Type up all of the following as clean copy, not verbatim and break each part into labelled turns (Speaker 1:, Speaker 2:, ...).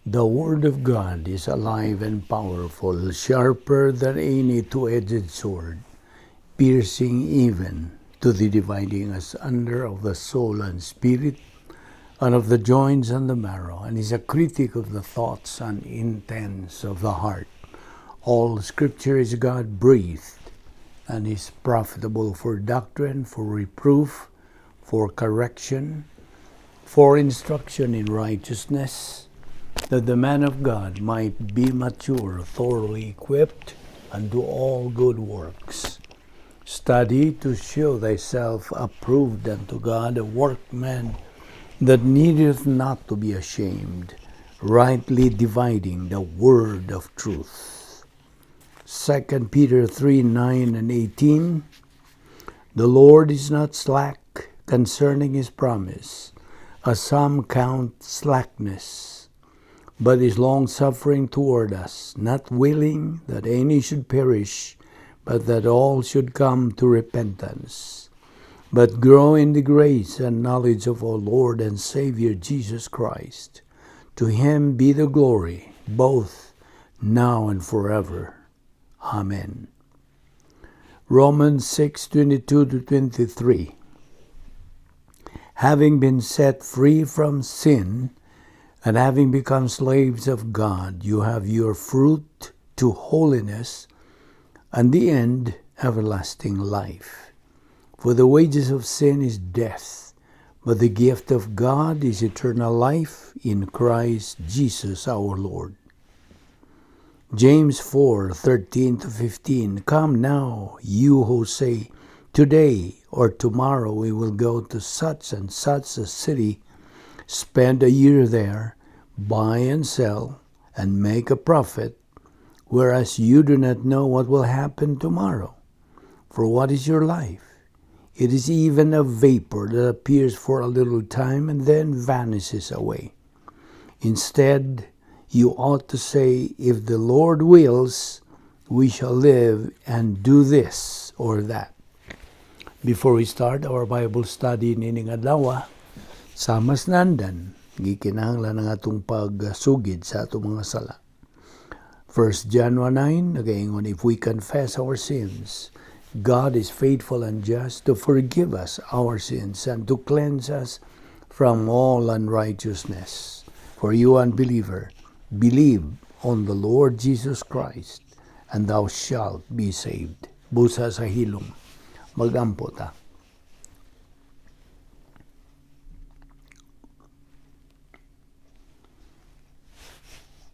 Speaker 1: The Word of God is alive and powerful, sharper than any two-edged sword, piercing even to the dividing asunder of the soul and spirit, and of the joints and the marrow, and is a critic of the thoughts and intents of the heart. All Scripture is God-breathed, and is profitable for doctrine, for reproof, for correction, for instruction in righteousness, that the man of God might be mature, thoroughly equipped unto all good works. Study to show thyself approved unto God, a workman that needeth not to be ashamed, rightly dividing the word of truth. 2 Peter 3:9 and 18. The Lord is not slack concerning his promise, as some count slackness, but is long-suffering toward us, not willing that any should perish, but that all should come to repentance. But grow in the grace and knowledge of our Lord and Savior Jesus Christ. To him be the glory, both now and forever. Amen. Romans 6:22 to 23. Having been set free from sin and having become slaves of God, you have your fruit to holiness and the end, everlasting life. For the wages of sin is death, but the gift of God is eternal life in Christ Jesus our Lord. James 4:13 to 15. Come now, you who say, "Today or tomorrow we will go to such and such a city, spend a year there, buy and sell, and make a profit," whereas you do not know what will happen tomorrow. For what is your life? It is even a vapor that appears for a little time and then vanishes away. Instead, you ought to say, "If the Lord wills, we shall live and do this or that." Before we start our Bible study nining adlaw, sama sa nandan, gikinahanglan ang atong pagsugid sa atong mga sala. 1 John 1:9, nagaingon, "If we confess our sins, God is faithful and just to forgive us our sins and to cleanse us from all unrighteousness." For you, unbeliever, believe on the Lord Jesus Christ, and thou shalt be saved. Busa sa hilom, magampo ta.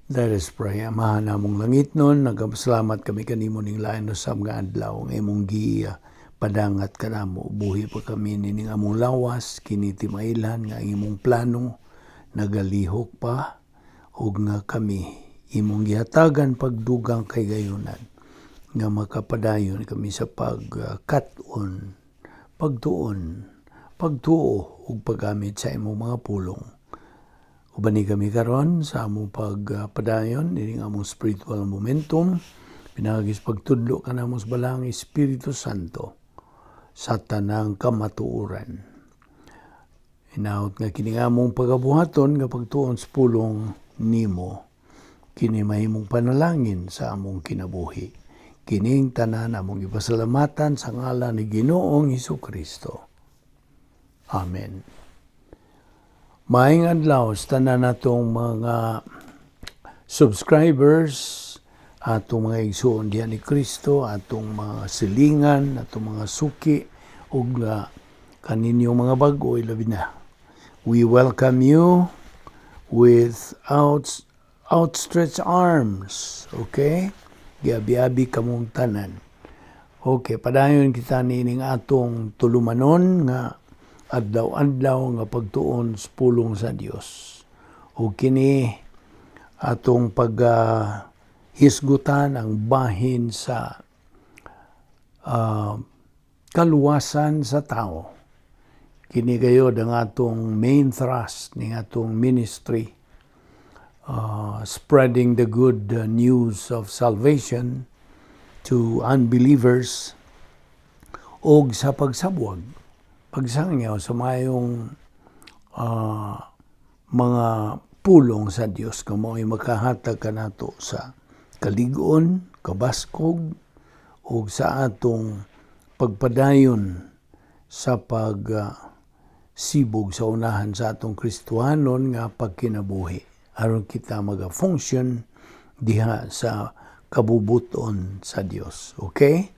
Speaker 1: Let us pray. Amahan namong langitnon, nagpasalamat kami kanimo ning lain usab nga adlaw nga imong gi padangat kanamo. Buhi pa kami nining among lawas, kini timailhan nga ang imong plano nagalihok pa ug nga kami imong gihatagan pagdugang kahigayunan nga makapadayon kami sa pagkat-on, pagtuon, pagtuo ug paggamit sa imong mga pulong. Ubani kami karon sa among pagpadayon nining among spiritual momentum pinaagi sa pagtudlo kanamo sa Balaang Espiritu Santo sa tanang kamatuoran. Hinaot nga kini among pagabuhaton nga pagtuon sa pulong nimo kini mahimong panalangin sa among kinabuhi. Kining tanan among ipasalamatan sa ngalan ni Ginoong Hesus Kristo. Amen. Maayong adlaw sa tanan natong mga subscribers, atong mga igsuon diha ni Kristo, atong mga silingan, atong mga suki ug kaninyong mga bag-o ilabi na. We welcome you with outstretched arms, okay? Giabi-abi kamong tanan. Okay, padayon kita niining atong tulumanon nga adlaw-adlaw nga pagtuon sa pulong sa Dios. O kini atong pag hisgutan ang bahin sa kaluwasan sa tao. Kini gayod ang atong main thrust ning atong ministry, spreading the good news of salvation to unbelievers og sa pagsabwag, pagsangyaw sa mayong mga pulong sa Dios nga mao'y makahatag kanato sa kalig-on, kabaskog ug sa atong pagpadayon sa pag sibog sa unahan sa atong Kristohanon nga pagkinabuhi aron kita maga-function diha sa kabubuton sa Dios. Okay?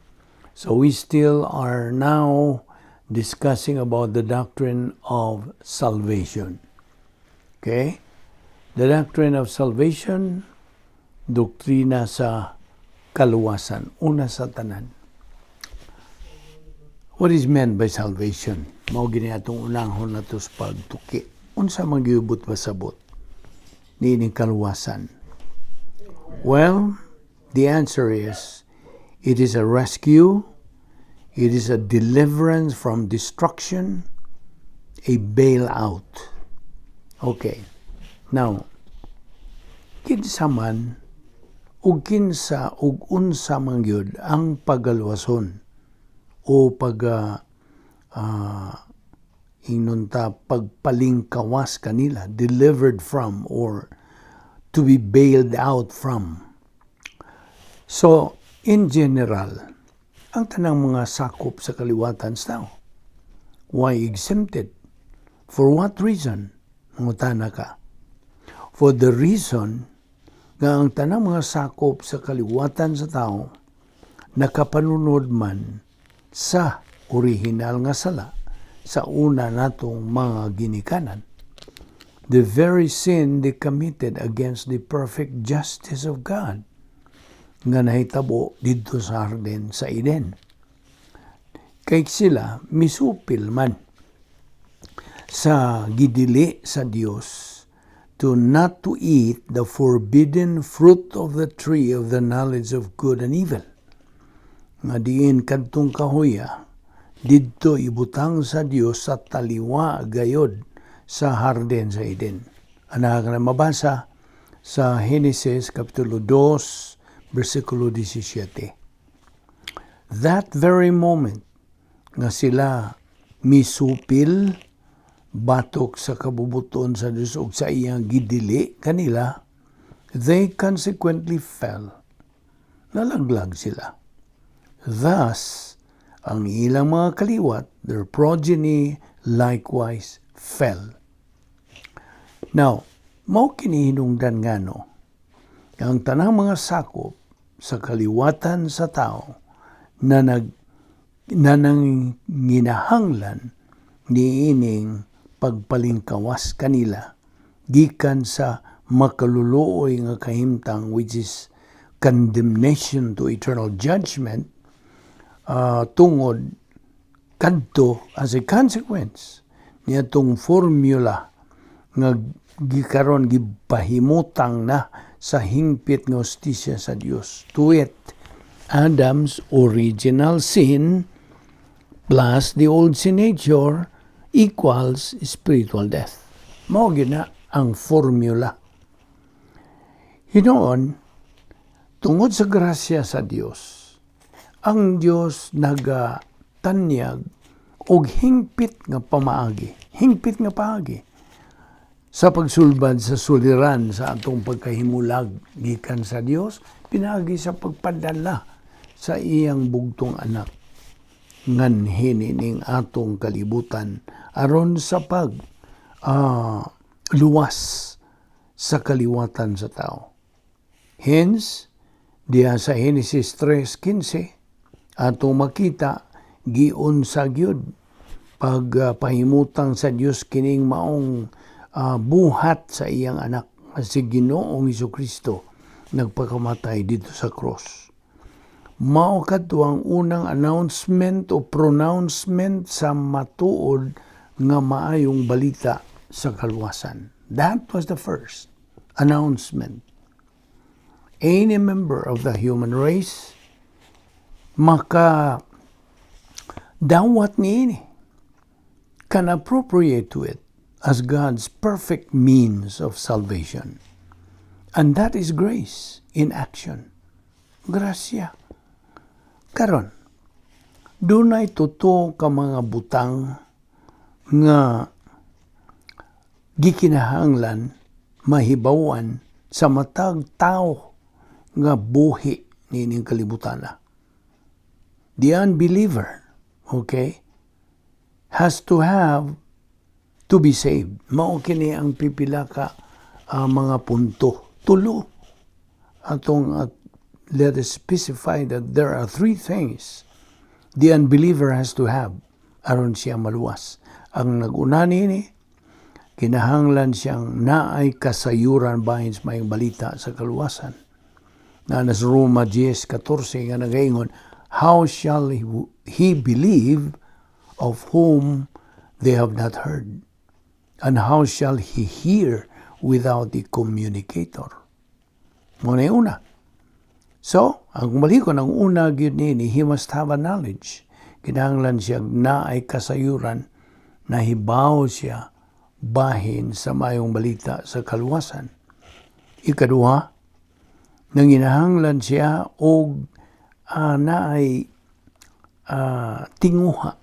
Speaker 1: So we still are now discussing about the doctrine of salvation. Okay? The doctrine of salvation, doktrina sa kaluwasan, una sa tanan. What is meant by salvation? Mao gini atong unahon nato sa pagtuki. Unsa man gibot pasabot niining kaluwasan? Well, the answer is it is a rescue, it is a deliverance from destruction, a bailout. Okay. Now, kinsa man ug kinsa ug unsa man gyud ang pagaluwason o pag ingnon ta pagpalingkawas kanila, delivered from or to be bailed out from? So, in general, ang tanang mga sakop sa kaliwatan sa tao. Why exempted? For what reason? Mangutana ka. For the reason nga ang tanang mga sakop sa kaliwatan sa tao nakapanunod man sa orihinal nga sala sa una natong mga ginikanan. The very sin they committed against the perfect justice of God nga nahitabo didto sa hardin sa Eden. Kay sila misupil man sa gidili sa Dios to not to eat the forbidden fruit of the tree of the knowledge of good and evil. Nga diin kadtong kahoya didto ibutang sa Dios sa taliwa gayod sa hardin sa Eden. Ana nga mabasa sa Genesis kapitulo 2 bersikulo 17. That very moment nga sila misupil batok sa kabubuton sa Dios ug sa iyang gidili kanila, they consequently fell. Nalaglag sila. Thus, ang ilang mga kaliwat, their progeny, likewise fell. Now, mao kini hinungdan ngano ang tanang mga sakop sa kaliwatan sa tao na nanginahanglan niining pagpalingkawas kanila gikan sa makaluluoy nga kahimtang, which is condemnation to eternal judgment, tungod kadto as a consequence niadtong formula nga gikaron gipahimutang na sa hingpit nga hustisya sa Dios, to wit, Adam's original sin plus the old sin nature equals spiritual death. Mao gyud na ang formula. Hinuon, tungod sa grasya sa Dios, ang Dios nagatanyag og hingpit nga pamaagi, hingpit nga paagi sa pagsulbad sa suliran sa atong pagkahimulag gikan sa Dios pinaagi sa pagpadala sa iyang bugtong anak nganhi ning atong kalibutan aron sa pag luwas sa kaliwatan sa tao. Hence, diha sa Genesis 3:15 atong makita giunsa gyud pagpahimutang sa Dios kining maong buhat sa iyang anak nga si Ginoong Kristo nagpakamatay didto sa cross. Mao kadto ang unang announcement o pronouncement sa matuod nga maayong balita sa kaluwasan. That was the first announcement. Any member of the human race maka dawat niini, can appropriate to it as God's perfect means of salvation. And that is grace in action. Grasya. Karon, dunay tuto ka mga butang nga gikinahanglan Mahibawan sa matag tao nga buhi niining kalibutan. The unbeliever, okay, has to have to be saved. Mao kini ang pipila ka mga punto. Tulo. Atong let us specify that there are three things the unbeliever has to have aron siya maluwas. Ang nag-una nini, kinahanglan siyang naay kasayuran bahin sa maayong balita sa kaluwasan. Na sa Roma 10:14 nga nagaingon, "How shall he believe of whom they have not heard? And how shall he hear without the communicator?" Mao na una. So, ang balikon, ang una gyud nini, he must have a knowledge. Kinahanglan siya naay kasayuran, nahibaw siya bahin sa maayong balita sa kaluwasan. Ikaduha, nanginahanglan siya og naay tinguha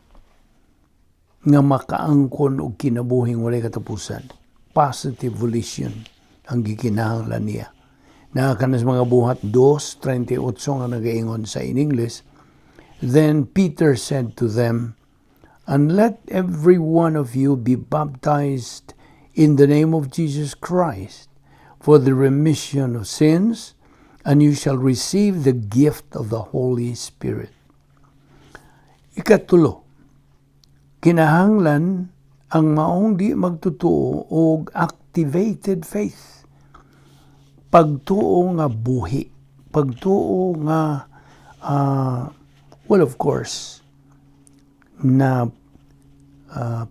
Speaker 1: nga makaangkon og kinabuhing walay katapusan. Positive volition ang gikinahanglan niya. Naa kana sa mga Buhat 2:38 nga nagaingon sa in English, "Then Peter said to them, 'And let every one of you be baptized in the name of Jesus Christ for the remission of sins, and you shall receive the gift of the Holy Spirit.'" Ikatulo, kinahanglan ang maong di magtutuo og activated faith. Pagtuo nga buhi, pagtuo nga well, of course na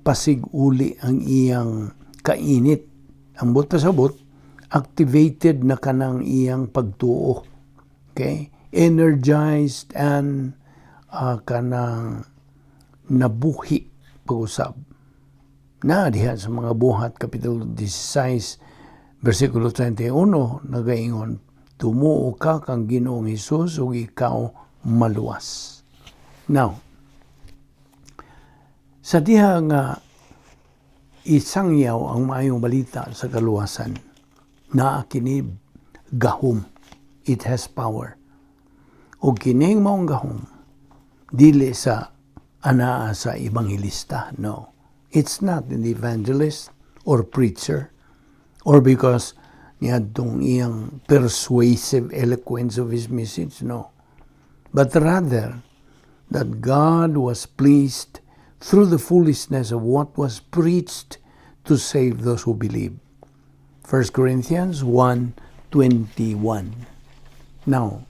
Speaker 1: pasig-uli ang iyang kainit. Ang buot pasabot, activated na kanang iyang pagtuo. Okay? Energized and kanang nabuhi pag-usab. Na diha sa mga Buhat Kapitulo 16 versikulo 31 nagaingon, "Tumuo ka kang Ginoong Hesus ug ikaw maluwas." Now, sa diha nga isangyaw ang maayong balita sa kaluwasan, naa kini gahom. It has power. O kining maong gahom, dili sa anaa sa ebanghelista. No. It's not in the evangelist or preacher or because niadtong iyang persuasive eloquence of his message. No. But rather, that God was pleased through the foolishness of what was preached to save those who believe. 1 Corinthians 1:21. Now,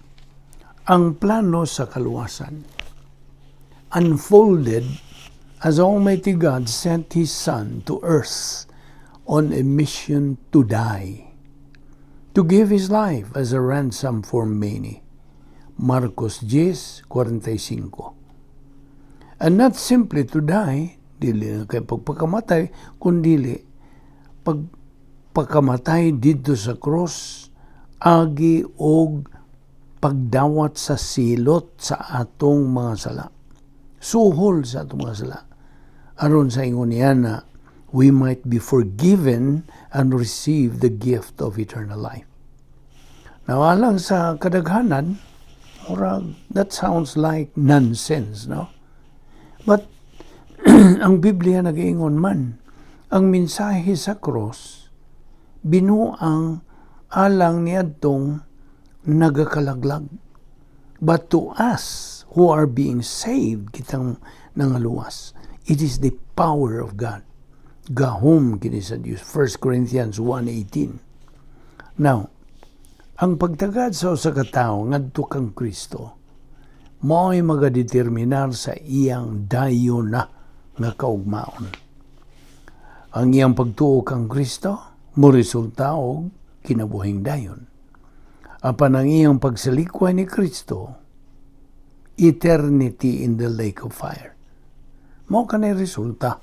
Speaker 1: ang plano sa kaluwasan unfolded as Almighty God sent His Son to earth on a mission to die, to give His life as a ransom for many. Marcos 10:45. And not simply to die, dili na kay pagpakamatay, kundili pagpakamatay didto sa cross, agi og pagdawat sa silot sa atong mga sala. Suhol sa atong mga sala. Aron sa ingon niya na we might be forgiven and receive the gift of eternal life. Now, alang sa kadaghanan, murag, that sounds like nonsense, no? But ang Biblia nag-iingon man, ang mensahe sa cross, binuang alang niadtong nagakalaglag. But to us who are being saved, kitang nangaluwas, it is the power of God. Gahom kini sa Dios. 1 Corinthians 1:18. Now, ang pagtagad sa usa ka tawo ngadto kang Kristo, mao'y magadeterminar sa iyang dayon na nga kaugmaon. Ang iyang pagtuo kang Kristo mo resulta og kinabuhing dayon. Apan ang iyang pagsalikway ni Kristo, eternity in the lake of fire. Mao kanay resulta.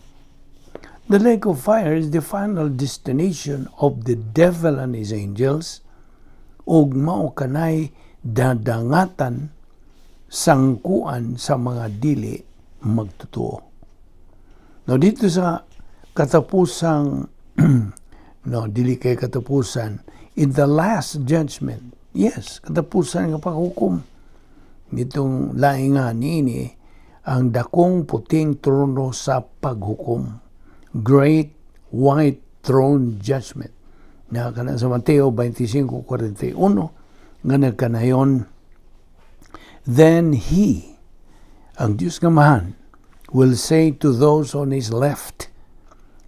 Speaker 1: The lake of fire is the final destination of the devil and his angels ug mao kanay dadangatan sangkuan sa mga dili magtotoo. Now didto sa katapusang No, dili kay katapusan. In the last judgment, yes, katapusan nga paghukom. Nitong laing nga niini, ang dakong puting trono sa paghukom. Great White Throne Judgment. Na kana sa Mateo 25:41 nga nagkanayon, "Then he," ang Diyos nga Amahan, "will say to those on his left,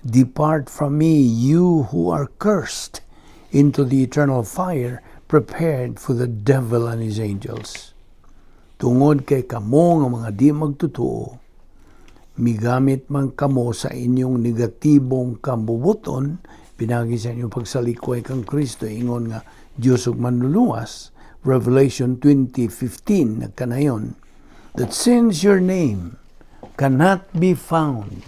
Speaker 1: 'Depart from me, you who are cursed, into the eternal fire prepared for the devil and his angels.'" Tungod kay kamo nga mga di magtotoo, migamit man kamo sa inyong negatibong kambubuton, pinagi sa inyong pagsalikway kang Kristo, ingon nga Diyos ug manluluwas, Revelation 20:15, nagkanayon, "that since your name cannot be found,"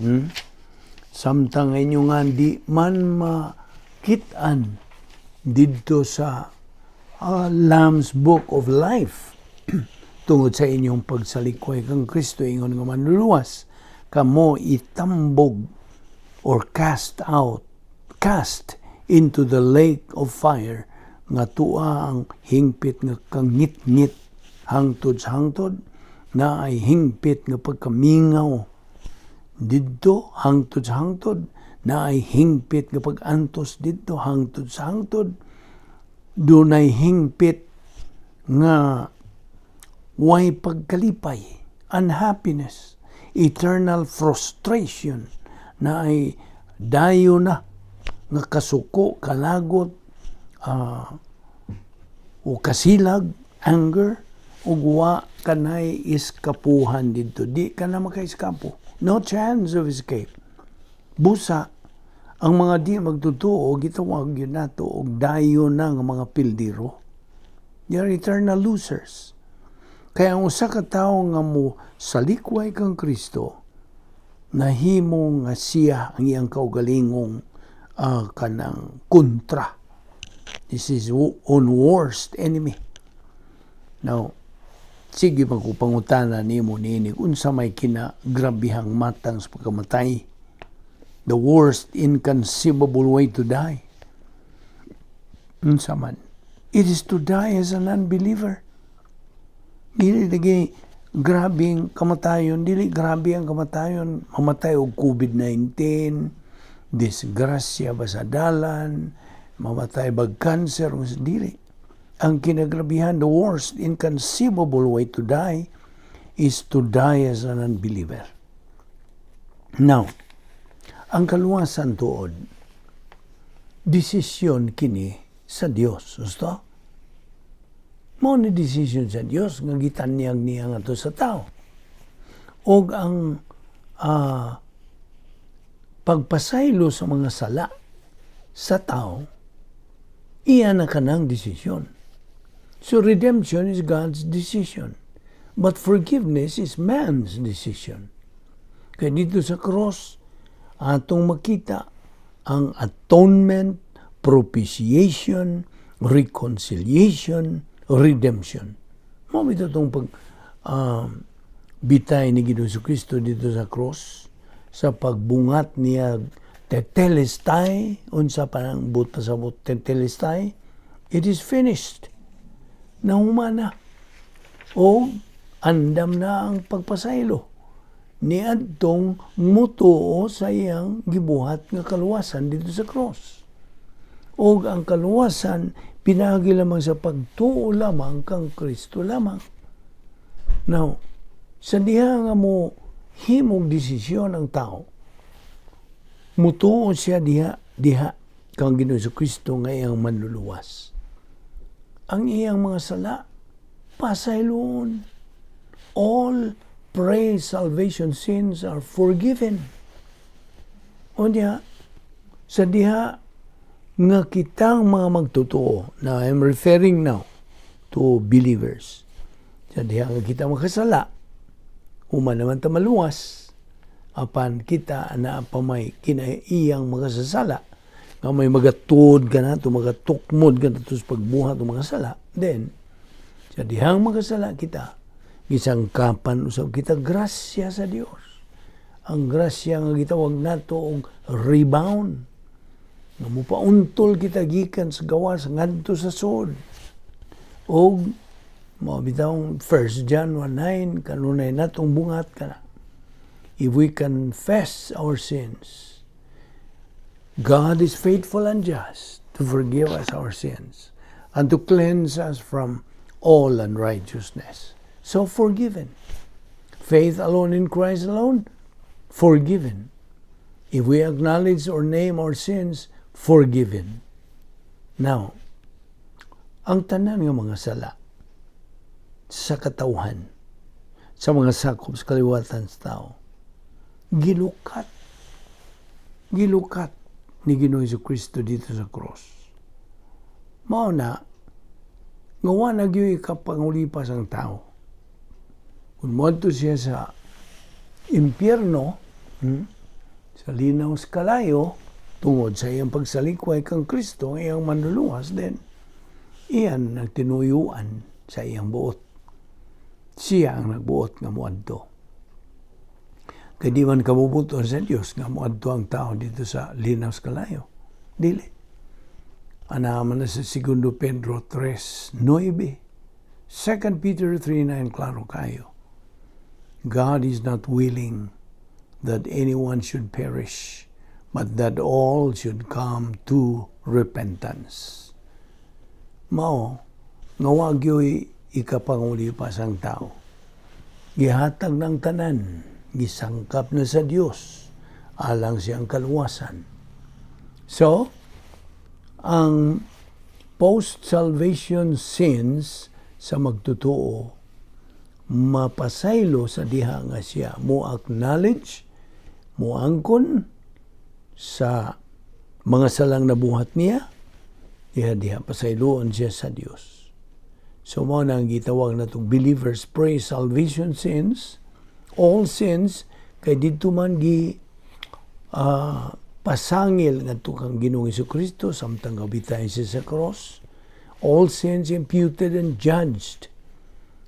Speaker 1: Samtang inyo nga di man makit-an didto sa Lamb's Book of Life tungod sa inyong pagsalikway kang Kristo ingon nga manluluwas, kamo itambog or cast out, cast into the lake of fire nga tua ang hingpit nga kangit-ngit hangtod sa hangtod, na ay hingpit nga pagkamingaw didto hangtod sa hangtod, na ay hingpit nga pag-antos didto hangtod sa hangtod, dunay hingpit nga way pagkalipay, unhappiness, eternal frustration, na ay dayo na nga kasuko, kalagot, o kasilag, anger, ug wa kanay iskapuhan didto. Di ka na makaiskapo. No chance of escape. Busa, ang mga di magtotoo, gitawag gyud nato og dayon na nga mga pildiro. They are eternal losers. Kaya ang usa ka tawo nga mo salikway kang Kristo, nahimo nga siya ang iyang kaugalingong kanang kontra. This is own worst enemy. Now, sige man ko pangutana nimo niini, unsa may kinagrabihang matang sa pagkamatay? The worst inconceivable way to die. Unsa man? It is to die as an unbeliever. Dili lagi grabing kamatayon, dili grabe ang kamatayon, mamatay og COVID-19, disgrasya ba sa dalan, mamatay bag cancer, dili. Ang kinagrabihan, the worst inconceivable way to die is to die as an unbeliever. Now, ang kaluwasan tuod, desisyon kini sa Dios. Gusto? Mao ni desisyon sa Dios nga gitanyag niya ngadto sa tao. Og ang pagpasaylo sa mga sala sa tao, iya na kanang desisyon. So redemption is God's decision. But forgiveness is man's decision. Kaya dito sa cross, atong makita ang atonement, propitiation, reconciliation, redemption. Mao ito itong pag bitay ni Ginoong Kristo dito sa cross, sa pagbungat niya tetelestai, unsa pa nang buot pasabot tetelestai, it is finished. Nahumana. O andam na ang pagpasaylo niadtong mutuo sa iyang gibuhat nga kaluwasan dito sa cross. Og ang kaluwasan pinagi lamang sa pagtuo lamang kang Kristo lamang. Now, sa diha nga mo himog desisyon ang tao, mutuo siya diha diha kang Ginoong Kristo nga iyang manluluwas. Ang iyang mga sala pasayloon. All pre-salvation sins are forgiven. O diha, sa diha nga kitang mga magtotoo, now I'm referring now to believers, sa diha nga kita makasala, human naman ta maluwas, apan kita na pa may kinaiyang makasasala, nga may magatuod ka na, magatukmod ka na sa pagbuhat ng mga sala, then, sa dihang makasala kita, gisangkapan usab kita grasya sa Dios. Ang grasya nga gitawag nato og rebound. Nga mupauntol kita gikan sa gawas ngadto sa sod. Og mao bitawng 1 John 1:9, kanunay natong bungat kana. If we confess our sins, God is faithful and just to forgive us our sins and to cleanse us from all unrighteousness. So forgiven. Faith alone in Christ alone, forgiven. If we acknowledge or name our sins, forgiven. Now, ang tanan nga mga sala sa katawhan, sa mga sakop sa kaliwatan sa tao, gilukat. Gilukat ni Ginoong Kristo didto sa cross. Mao na, nga wa na gyud kapangulipas ang tao. Kung moadto siya sa impyerno, sa linaw sa kalayo, tungod sa iyang pagsalikway kang Kristo, ang iyang manluluwas din, iyan ang tinuyuan sa iyang buot. Siya ang nagbuot nga moadto. Kay di man kabubuton sa Dios nga moadto ang tao didto sa linaw sa kalayo. Dili. Ana man na sa 2 Pedro 3:9. 2 Peter 3:9, klaro kayo. God is not willing that anyone should perish, but that all should come to repentance. Mao, nga wa gyoy ikapangulipas ang tao. Gihatag ng tanan, gisangkap na sa Dios alang siyang kaluwasan. So, ang post-salvation sins sa magtotoo mapasaylo sa diha nga siya mo acknowledge, mo angkon sa mga salang nabuhat niya, diha diha pasayloon siya sa Dios. So mao na ang gitawag natong believers pre-salvation sins, all sins, kay didto man gi pasangil ngadto kang Ginoong Kristo samtang gabitahin siya sa cross. All sins imputed and judged.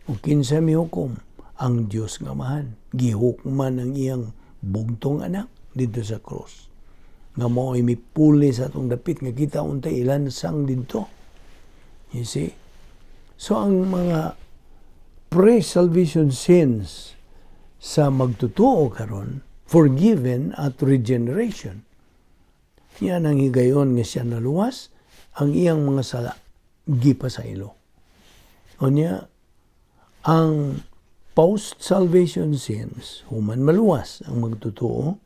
Speaker 1: Ug kinsa mihukom? Ang Dios nga Amahan. Gihukman ang iyang bugtong anak didto sa cross. Nga mao ay mipuli sa atong dapit nga kita untay ilansang didto. You see? So ang mga pre-salvation sins sa magtotoo karon forgiven at regeneration. Yan ang higayon nga siya naluwas, ang iyang mga sala gipasaylo. Unya, ang post-salvation sins, human maluwas ang magtotoo,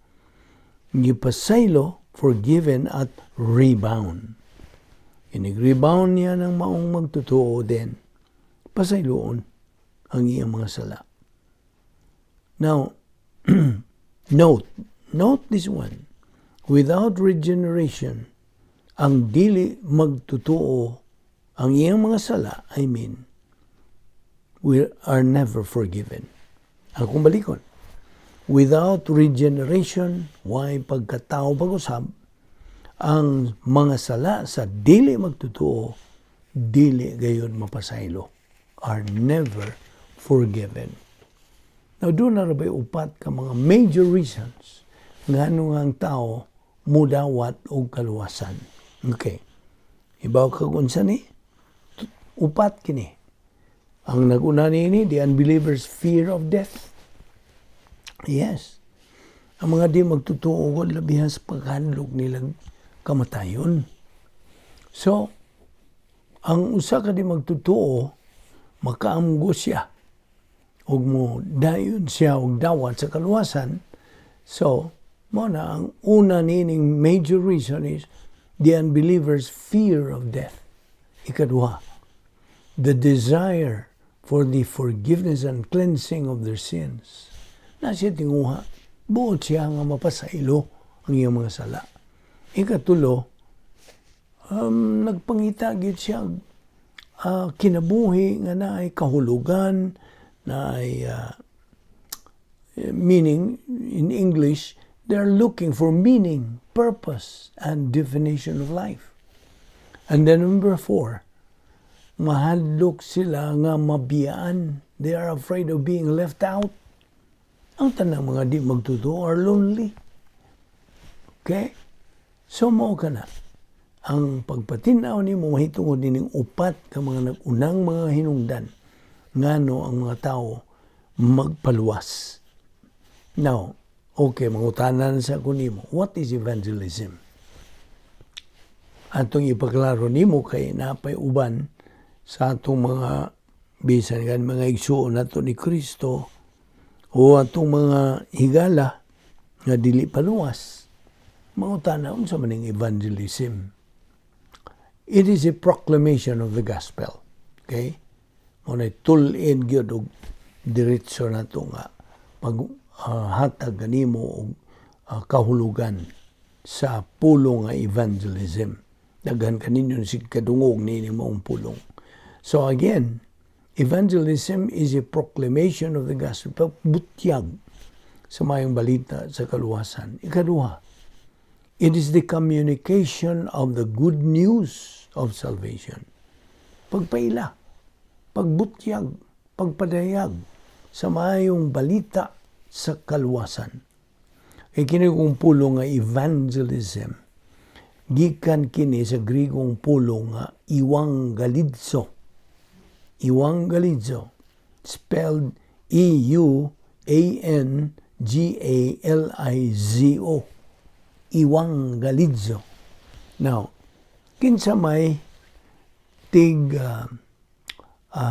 Speaker 1: gipasaylo, forgiven at rebound. Inig-rebound niya ng maong magtotoo din, pasayloon ang iyang mga sala. Now, note this one. Without regeneration, ang dili magtotoo, ang iyang mga sala, I mean, we are never forgiven. Akong balikon. Without regeneration, way pagkatao pag-usab, ang mga sala sa dili magtotoo, dili gayon mapasaylo, are never forgiven. Now, duna ra bay upat ka mga major reasons ngano nga ang tao mudawat og kaluwasan. Okay. Ibaw kag unsa ni? Upat kini. Ang naguna niini, the unbeliever's fear of death. Yes. Ang mga di magtotoo, labihan sa paghandlok nilang kamatayon. So, ang usa ka di magtotoo, makaamgo siya ug mo dayon siya og dawat sa kaluwasan. So, mo na ang una nining major reason is the unbeliever's fear of death. Ikaduha, the desire for the forgiveness and cleansing of their sins. Na siya tinguha, buot siya nga mapasaylo ang iyang mga sala. Ikatulo, nagpangita gyud siya kinabuhi nga naay kahulugan, naay meaning. In English, they're looking for meaning, purpose, and definition of life. And then number four, mahadlok sila nga mabiyaan. They are afraid of being left out. Ang tanang mga di magtotoo are lonely. Okay? So mao ka na. Ang pagpatinaw nimo mahitungod nining upat ka mga nag-unang mga hinungdan ngano ang mga tao magpaluwas. Now, okay, mangutanan sa ko nimo, what is evangelism? Atong ipaklaro nimo kay napay uban sa atong mga bisan kan mga igsuon nato ni Kristo o atong mga higala nga dili paluwas. Mangutana, unsa man ning evangelism? It is a proclamation of the gospel. Okay? Mao na tul-id gyud og diretso nato nga pag hatag kanimo og kahulugan sa pulong nga evangelism. Daghan kaninyo sig kadungog niini maong pulong. So again, evangelism is a proclamation of the gospel, pagbutyag sa mayong balita sa kaluwasan. Ikaduha, it is the communication of the good news of salvation. Pagpaila, pagbutyag, pagpadayag sa mayong balita sa kaluwasan. Kay kini kong pulong nga evangelism, gikan kini sa Grigong pulong nga euangelizo. Euangelizo, spelled euangelizo. Euangelizo. Now, kinsa may tig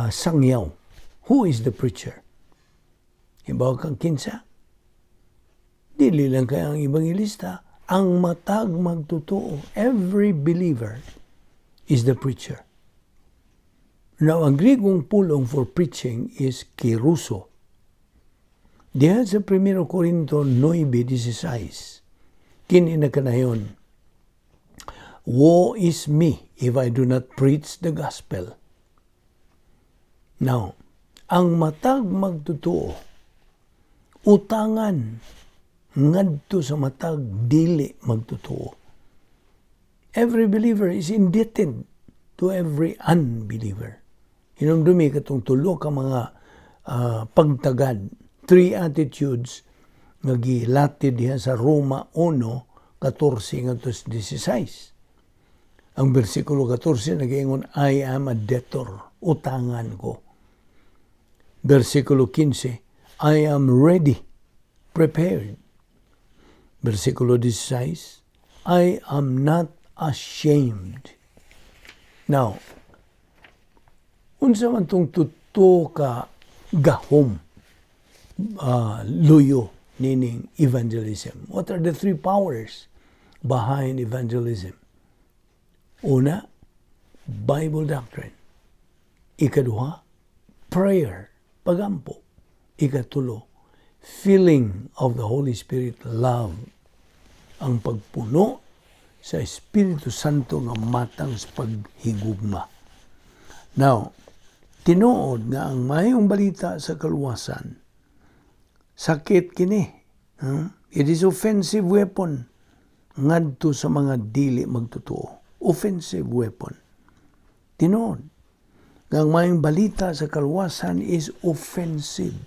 Speaker 1: sangyaw? Who is the preacher? Hibaw kang kinsa? Dili lang kay ang ebanghilista, ang matag magtotoo. Every believer is the preacher. Now, ang Grigong pulong for preaching is kerusso. Diha sa 1 Corinto 9:16, kini na kanayon, "Woe is me if I do not preach the gospel." Now, ang matag magtotoo, utangan ngadto sa matag dili magtotoo. Every believer is indebted to every unbeliever. Hinumdumi katong tulo ka mga pagtagad, three attitudes nga gilatid diha sa Roma 1:14 ngadto sa 16. Ang bersikulo 14 nagaingon, "I am a debtor, utangan ko." Bersikulo 15, "I am ready, prepared." Bersikulo 16, "I am not ashamed." Now, unsa man tong tuto ka gahom, luyo nining evangelism? What are the three powers behind evangelism? Una, Bible doctrine. Ikaduha, prayer, pagampo. Ikatulo, filling of the Holy Spirit love. Ang pagpuno sa Espiritu Santo nga matang sa paghigugma. Now, tinuod nga ang mayong balita sa kaluwasan, sakit kini. Huh? It is offensive weapon ngadto sa mga dili magtotoo. Offensive weapon. Tinuod nga ang mayong balita sa kaluwasan is offensive.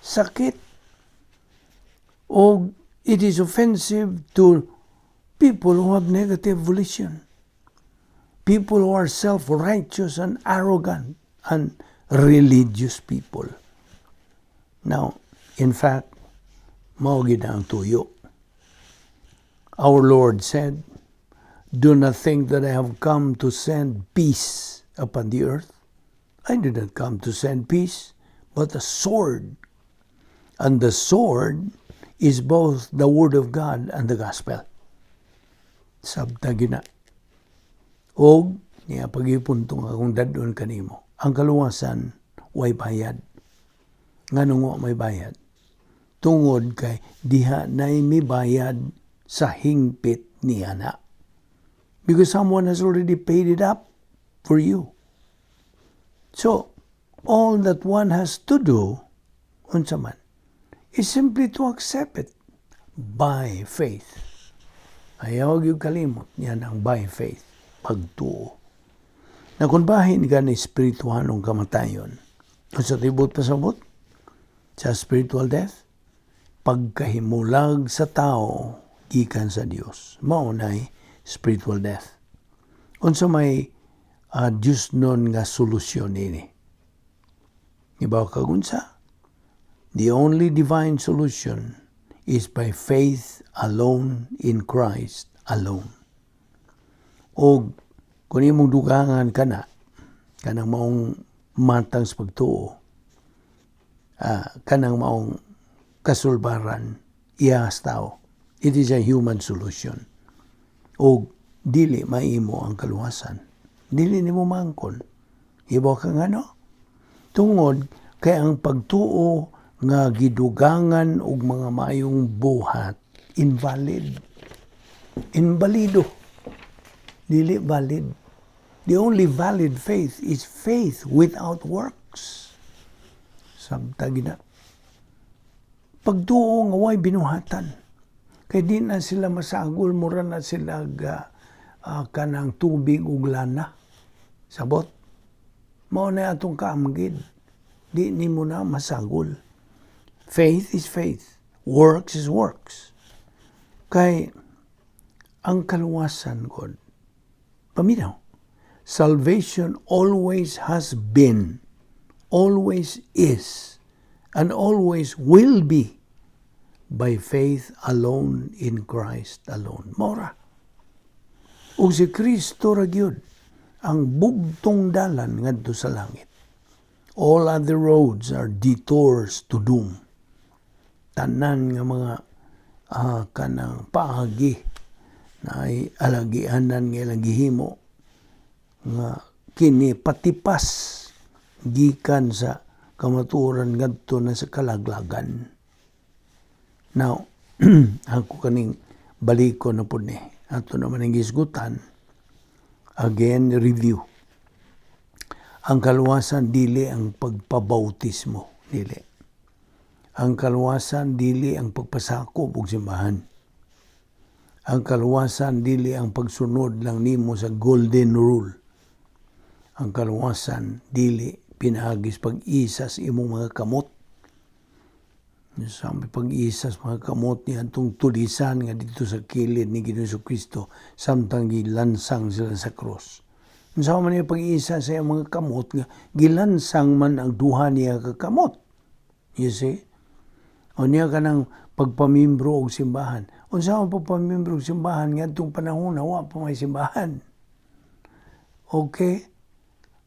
Speaker 1: Sakit. O it is offensive to people who have negative volition. People who are self-righteous and arrogant and religious people. Now, in fact, mao gid ang tuyo. Our Lord said, "Do not think that I have come to send peace upon the earth. I did not come to send peace, but a sword." And the sword is both the Word of God and the Gospel. Sabta gina. Og niya pagipuntong akong dadon kanimo. Ang kaluwasan way bayad. Nganong wa may bayad? Tungod kay diha nay mibayad sa hingpit niya na. Because someone has already paid it up for you. So, all that one has to do, unsa man, is simply to accept it by faith. Ayaw gyud kalimot yan ang by faith, pagtuo. Na kung bahin ka ni espirituhanong kamatayon, kung sa tibot pasabot, sa spiritual death, pagkahimulag sa tao gikan sa Dios. Mao nay Spiritual death. Unsa may Diyosnon nga solusyon ini? Ibaw kag unsa? The only divine solution is by faith alone in Christ alone. O kung imong dugangan kana, kanang maong matang sa pagtuo, kanang maong kasulbaran, iyas tao. It is a human solution. O dili maimo ang kaluwasan. Dili nimo maangkon. Ibaw ka ngano? Tungod kay ang pagtuo nga gidugangan og mga maayong buhat, invalid. Invalido. Dili valid. The only valid faith is faith without works. Sabta gina. Pagtuo nga way binuhatan. Kay di na sila masagol, mura na sila ga, kanang tubig ug lana. Sabot. Mao na atong kaamgid. Di nimo na masagol. Faith is faith. Works is works. Kay ang kaluwasan God, paminaw, salvation always has been, always is, and always will be by faith alone in Christ alone. Mora. Ug si Kristo ra gyud ang bugtong dalan ngadto sa langit. All other roads are detours to doom. Tanan nga mga kanang paagi na ay alagianan nga ilang gihimo nga kini patipas gikan sa kamatuoran ngadto na sa kalaglagan. Now, ako kaning baliko na pud ni. Ato naman ang gisgutan. Again, review. Ang kaluwasan dili ang pagpabautismo, dili. Ang kaluwasan dili ang pagpasakop og simbahan. Ang kaluwasan dili ang pagsunod lang nimo sa golden rule. Ang kaluwasan dili pinaagi sa pag-isa sa imong mga kamot. Sabi pag-isa sa mga kamot niya atong tulisan nga dito sa kilid ni Ginoong Kristo samtang gilansang sila sa krus. Unsa man niya pag-isa sa iyang mga kamot nga gilansang man ang duha niya ka kamot? You see? O niya kanang pagpamimbro og simbahan. Unsa man pagpamimbro og simbahan ngadtong panahon na wa pa may simbahan? Okay?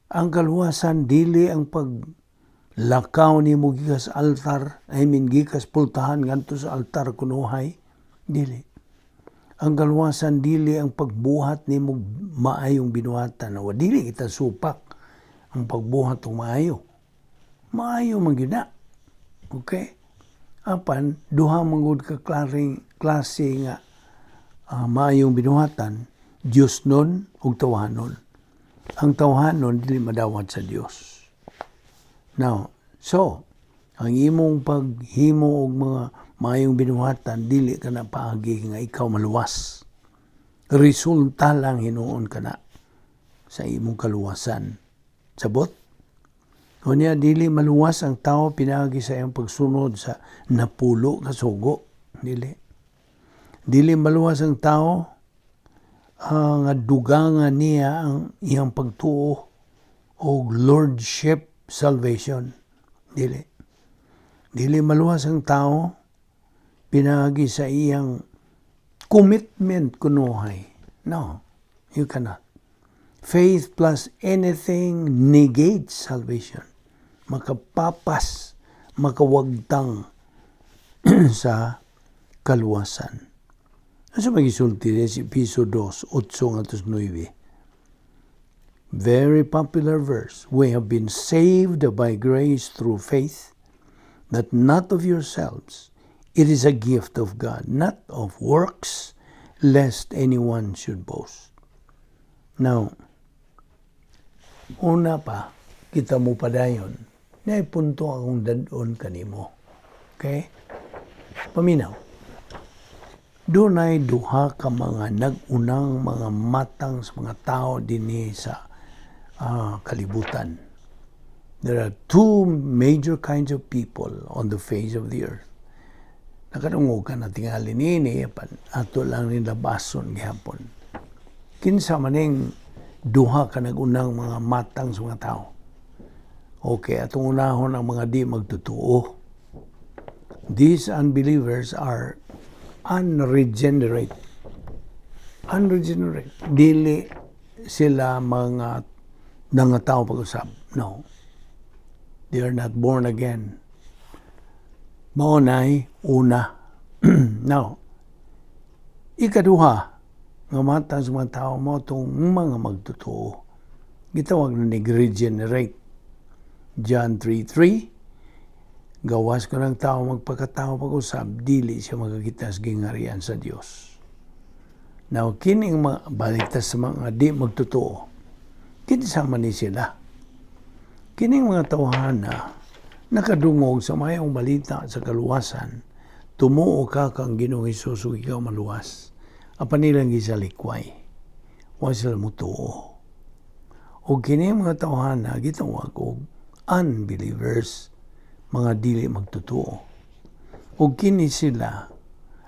Speaker 1: Ang kaluwasan dili ang paglakaw nimo gikas altar, I mean gikas pultahan ngadto sa altar kunuhay, dili. Ang kaluwasan dili ang pagbuhat nimo maayong binuhatan. O dili kita supak ang pagbuhat og maayo. Maayo man gyud na. Okay? Apan duha man gud ka klaring klase nga maayong binuhatan, Diyosnon ug tawhanon. Ang tawhanon dili madawat sa Dios. Now, so, ang imong paghimo og mga maayong binuhatan dili ka na paagi nga ikaw maluwas. Resulta lang hinuon kana sa imong kaluwasan. Sabot? Unya dili maluwas ang tao pinaagi sa iyang pagsunod sa 10 ka sugo. Dili. Dili maluwas ang tao nga dugangan niya ang iyang pagtuo og lordship salvation. Dili. Dili maluwas ang tao pinaagi sa iyang commitment kunuhay. No, you cannot. Faith plus anything negates salvation. Makapapas, makawagtang sa kaluwasan. Asa magisulti niya si Episo 2, 8 ngadto 9. Very popular verse. "We have been saved by grace through faith, that not of yourselves. It is a gift of God, not of works, lest anyone should boast." Now, una pa, kita mo padayon, na punto akong dad-on kanimo. Okay? Paminaw. Dunay duha ka mga nag-unang mga matang sa mga tao dinhi sa kalibutan. There are two major kinds of people on the face of the earth. Nakadungog ka na tingali nini, apan ato lang ni labason gihapon. Kinsa maning duha ka nag-unang mga matang sa mga tao? Okay, atong unahon ang mga di magtotoo. These unbelievers are unregenerate. Unregenerate. Dili sila mga nangatao pag-usab. No. They are not born again. Mao nay una. Now, ikaduha nga matang sa mga tao mao tong mga magtotoo. Gitawag na ni regenerate. John 3:3. Gawas kon ang tao magpakatao pag-usab, dili siya makakita sa gingharian sa Dios. Now, kining mga, balik ta sa mga di magtotoo. Kinsa man ni sila? Kining mga tawhana nakadungog sa mayong balita sa kaluwasan, tumuo ka kang Ginoong Hesus ug ikaw maluwas. Apan nilang gisalikway. Wa sila mutuo. O kini mga tawhana gitawag og unbelievers, mga dili magtotoo. O kini sila,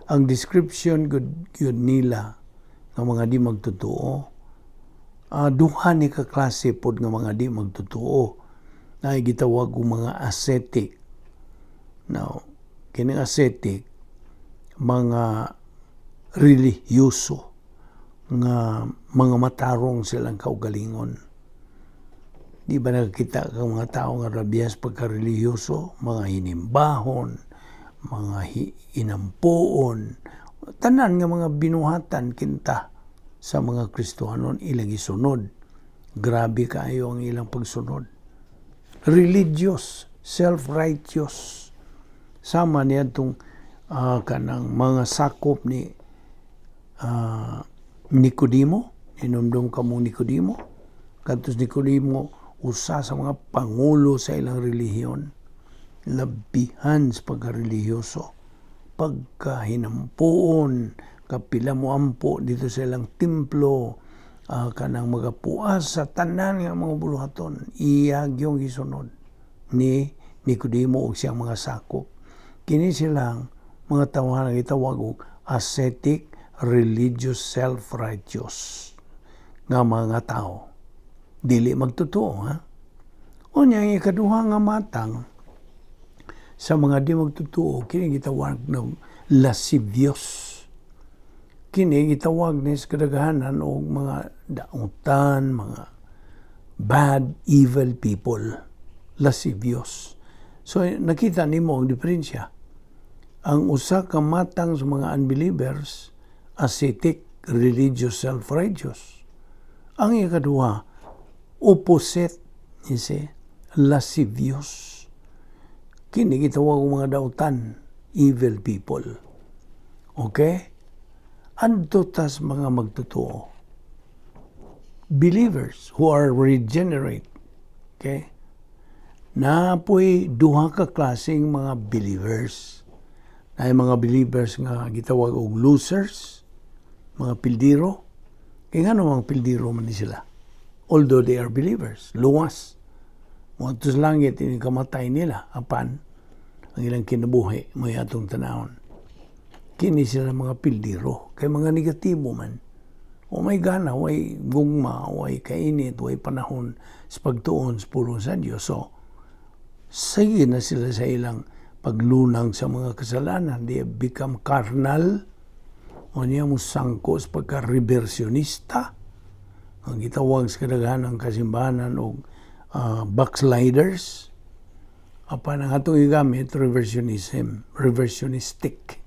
Speaker 1: ang description gud gyud nila nga mga di magtotoo, duha ni ka klase pod nga mga di magtotoo na gitawag og mga ascetic. Now, kining ascetic, mga relihiyoso nga mga matarong silang kaugalingon. Di ba nakakita ka mga tao nga rabyas pagka-relihiyoso, mga hinimbahon, mga inampuon, tanan nga mga binuhatan kinta sa mga Kristohanon ilang isunod. Grabe kaayo ang ilang pagsunod. Religious, self-righteous. Sama niya itong kanang mga sakop ni Nicodemo. Hinumdum ka mong Nicodemo. Kadtos Nicodemo, usa sa mga pangulo sa ilang relihiyon. Labihan sa pagka-relihiyoso. Pagkahinampuon, kapila mo ampo dito sa ilang templo, kanang magapuas sa tanan nga mga buluhaton, iya gyung gisunod ni Nicodemo ug siyang mga sakop. Kini silang mga tawhan gitawag og ascetic, religious, self-righteous nga mga tao. Dili magtotoo, ha? Unya, ang ikaduha nga matang sa mga di magtotoo, kini gitawag ng lascivious. Kini gitawag ni sa kadaghanan og mga dautan, mga bad, evil people. Lascivious. So nakita nimo ang diferensya. Ang usa ka matang sa mga unbelievers, ascetic, religious, self-righteous. Ang ikaduha, opposite, you see, lascivious. Kini gitawag og mga dautan, evil people. Okay? Adto tas mga magtotoo. Believers who are regenerate. Okay? Napoy duha ka klaseng mga believers. Naay mga believers nga gitawag og losers, mga pildiro. Kaya nga mga pildiro man ni sila. Although they are believers, luwas. Moadto sa langit, ini kamatay nila, apan ang ilang kinabuhi, may atong tanawon. Kini sila mga pildiro, kay mga negatibo man. O may gana, way gugma, way kainit, way panahon sa pagtuon sa pulong sa Diyos. So, sige na sila sa ilang paglunang sa mga kasalanan. They have become carnal. O niya mo sangko sa pagka-reversionista. Ang gitawag sa kadaghanan kasimbahanan og backsliders. Apan ang atong gigamit, reversionism, reversionistic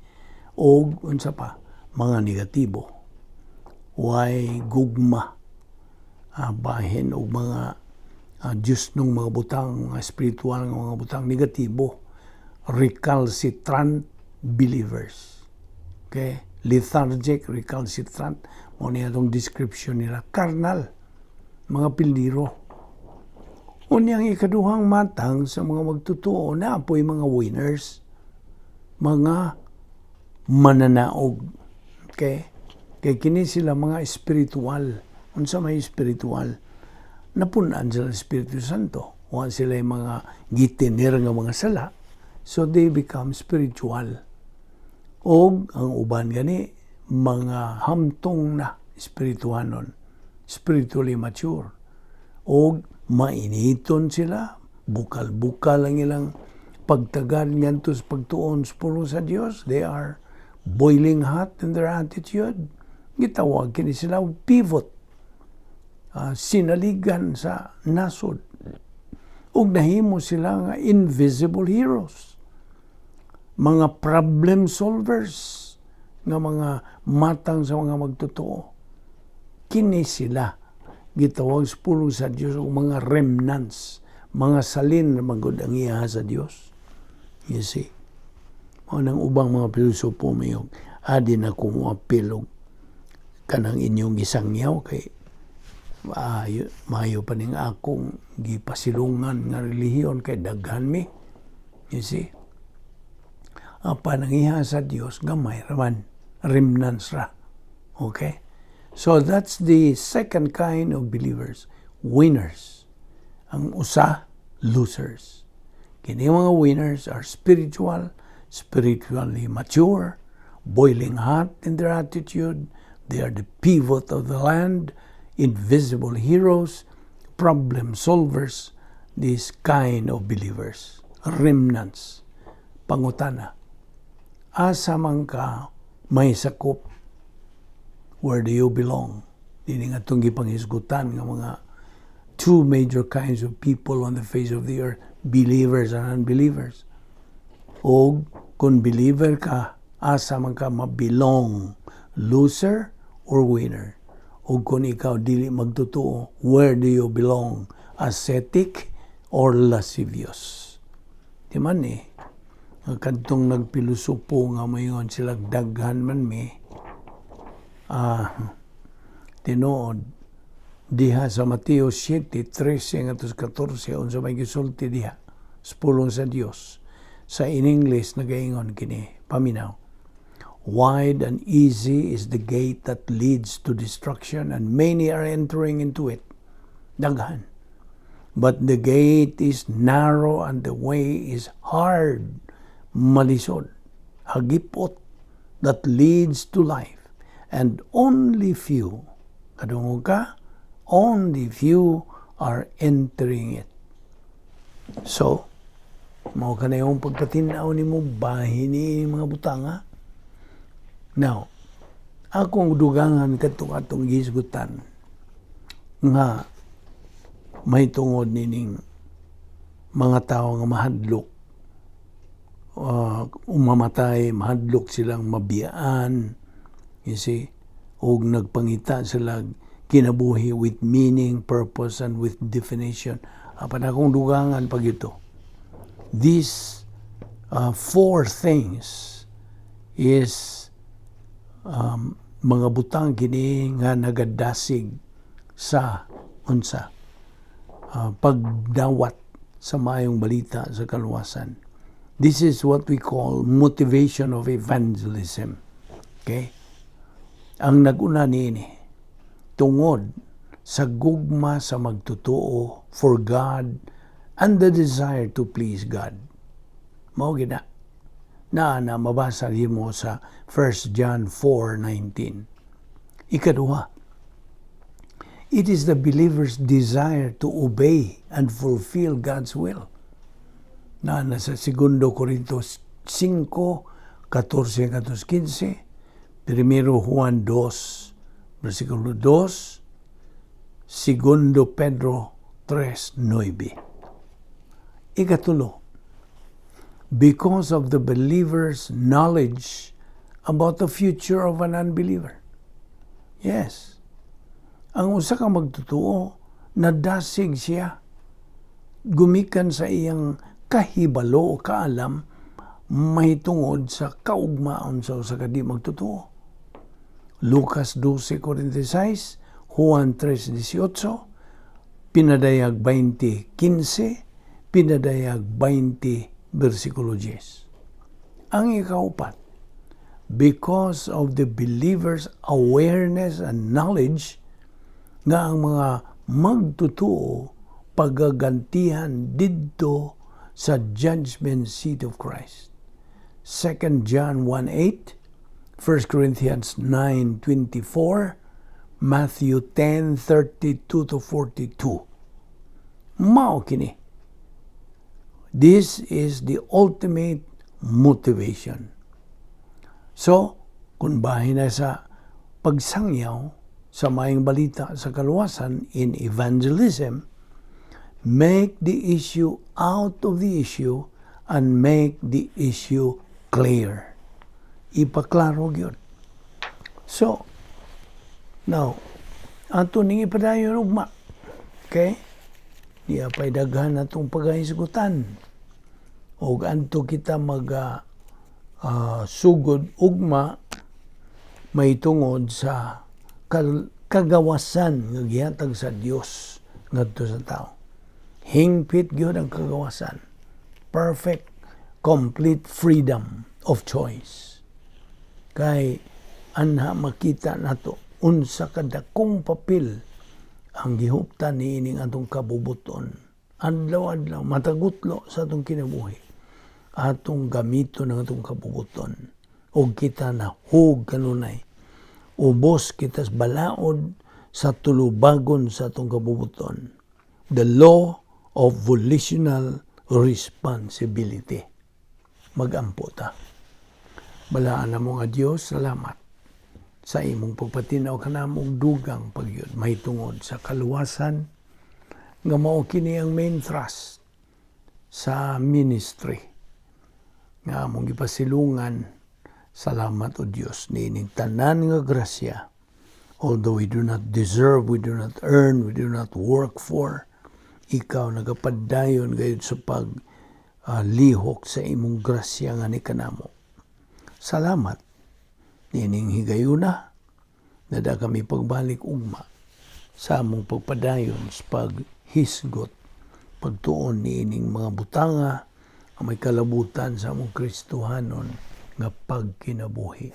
Speaker 1: o unsa pa, mga negatibo. Way gugma, bahin og mga Diyos nung mga butang, mga spiritual nga mga butang negatibo, recalcitrant believers. Okay? Lethargic, recalcitrant, mao niya atong description nila. Carnal, mga pildiro. Unyang ikaduhang matang sa mga magtotoo na po'y mga winners, mga mananaog. Okay? Kay kini sila mga espiritual. Unsa may espiritual? Napunan sila ng Espiritu Santo. Wa sila yung mga gitiner nga mga sala. So they become spiritual. Og ang uban gani mga hamtong na espirituhanon. Spiritually mature. O mainiton sila, bukal-bukal ang ilang pagtagad ngadto sa pagtuon sa pulong sa Dios. They are boiling hot in their attitude. Gitawag kini sila og pivot. Sinaligan sa nasod. Ug nahimo sila nga invisible heroes. Mga problem solvers nga mga matang sa mga magtotoo. Kini sila gitawag sa pulong sa Dios og mga remnants, mga salin na magud ang iya sa Dios. You see? Mao nang ubang mga pilosopo mayog adi na ko moapil og kanang inyong gisangyaw kay maayo, maayo pa ning akong gipasilungan nga relihiyon kay daghan mi. You see? Apan ang iha sa Dios gamay raman, remnants ra. Okay? So that's the second kind of believers, winners. Ang usa, losers. Kini mga winners are spiritual, spiritually mature, boiling hot in their attitude. They are the pivot of the land, invisible heroes, problem solvers, this kind of believers, remnants. Pangutana, asa man ka may sakop? Where do you belong? Dini nga itong gipanghisgutan nga mga two major kinds of people on the face of the earth, believers and unbelievers. O kung believer ka, asa man ka mabelong, loser or winner? O kung ikaw dili magtotoo, where do you belong? Ascetic or lascivious? Di man eh. Kadtong nagpilosopo nga mayon sila daghan man mi, tinuod diha sa Mateo 7:13 ngadto sa 14, unsa may gisulti diha sa pulong sa Dios sa in English, nagaingon kini, paminaw: "Wide and easy is the gate that leads to destruction, and many are entering into it." Daghan. "But the gate is narrow and the way is hard," malisod, hagipot, "that leads to life. And only few," kadungog ka, "only few are entering it." So, mao ka na yung pagpatinaw nimo bahin ni mga butanga. Now, akong dugangan kadtong atong gihisgutan nga may tungod nining mga tao nga mahadlok umamatay, mahadlok silang mabiyaan, you see, ug nagpangita sila kinabuhi with meaning, purpose, and with definition. Apan akong dugangan pag ito, these four things is mga butang kini nga nagadasig sa unsa pagdawat sa maayong balita sa kaluwasan. This is what we call motivation of evangelism. Okay? Ang naguna niini tungod sa gugma sa magtotoo for God and the desire to please God. Mao gina na na mabasa mo sa 1 John 4:19. Ikaduha, it is the believer's desire to obey and fulfill God's will. Na nasa 2 Corintios 5:14 15, 1 Juan 2, versikulo 2, 2 Pedro 3:9. Ikatulo, because of the believer's knowledge about the future of an unbeliever. Yes. Ang usa ka magtotoo, nadasig siya gumikan sa iyang kahibalo o kaalam mahitungod sa kaugmaon sa usa ka di magtotoo. Lucas 12:46, Juan 3:18, Pinadayag 20:15, Pinadayag 20 versikulo 10. Ang ikaupat, because of the believer's awareness and knowledge nga ang mga magtotoo pagagantihan didto sa judgment seat of Christ. 2 John 1:8, 1 Corinthians 9:24, Matthew 10:32 to 42. Mao kini. This is the ultimate motivation. So, kung bahin na sa pagsangyaw sa maayong balita sa kaluwasan in evangelism, make the issue out of the issue and make the issue clear. Ipaklaro gyud. So, now, ato ning ipadayon ugma. Okay? Diya pa'y daghan atong paghahisgutan. Og anto kita mag sugod ugma may tungod sa kagawasan nga gihatag sa Dios ngadto sa tao. Hingpit gyud ang kagawasan. Perfect, complete freedom of choice. Kay anha makita nato unsa kadakong papel ang gihuptan niining atong kabubuton. Adlaw-adlaw matagutlo sa atong kinabuhi. Atong gamiton ang atong kabubuton. Og kita nahug kanunay. Ubos kita sa balaod sa tulubagon sa atong kabubuton. The law of volitional responsibility. Magampo ta. Balaan namo nga Dios, salamat sa imong pagpatinaw kanamo og dugang pagyud mahitungod sa kaluwasan nga mao kini ang main thrust sa ministry nga among gipasilungan. Salamat, O Dios, niining tanan nga grasya, although we do not deserve, we do not earn, we do not work for. Ikaw nagapadayon gayud sa pag lihok sa imong grasya nga ni kanamo. Salamat niining higayuna nada kami pagbalik ugma sa among pagpadayon sa paghisgot, pagtuon niining mga butanga ang may kalabutan sa among Kristohanon nga pagkinabuhi.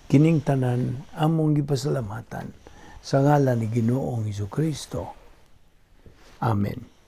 Speaker 1: Kining tanan among gipasalamatan sa ngalan ni Ginoong Hesus Kristo. Amen.